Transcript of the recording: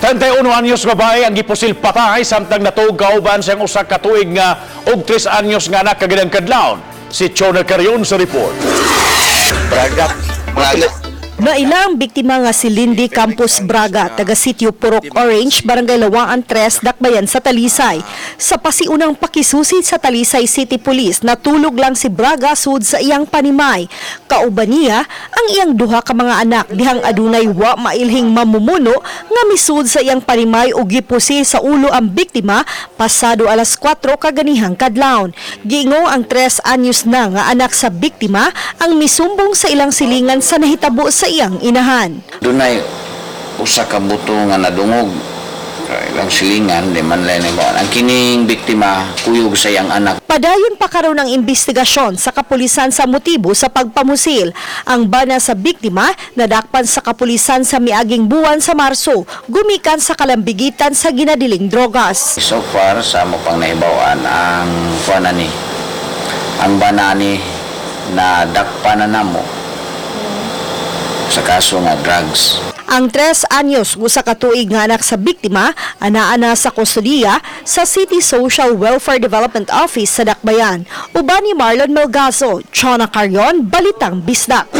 31 anyos babae ang gipusil patay samtang natuog kauban sa iyang 1 ka tuig nga og 3 anyos nga anak kaganang kadlawon. Si Chona Carion sa report. Braga. Braga. Naila ang biktima nga si Lindy Campos Braga, taga Sitio Purok Orange, Barangay Lawaan 3, Dakbayan sa Talisay. Sa pasiunang pakisusi sa Talisay City Police, natulog lang si Braga sud sa iyang panimay. Kauban niya ang iyang duha ka mga anak dihang adunay wa mailhing mamumuno nga misud sa iyang panimay ug gipusil sa ulo ang biktima pasado alas 4 kaganihang kadlawon. Giingon, ang 3 anyos na nga anak sa biktima ang misumbong sa ilang silingan sa nahitabo sa iyang inahan. Dunay usa ka buto nga nadungog. Ilang silingan, di man lang ni. Ang kining biktima, kuyog sa iyang anak. Padayon pa karon ang investigasyon sa kapulisan sa motibo sa pagpamusil. Ang bana sa biktima nadakpan sa kapulisan sa miaging buwan sa Marso, gumikan sa kalambigitan sa ginadiling drogas. So far, sa amo pang nahibawan, ang kuan ni, ang bana ni na dakpan na namo sa kaso nga drugs. Ang 3 anyos 1 ka tuig nga anak sa biktima anaa sa kustodiya sa City Social Welfare Development Office sa Dakbayan. Uban ni Marlon Melgazo, Chona Carion, Balitang Bisdak.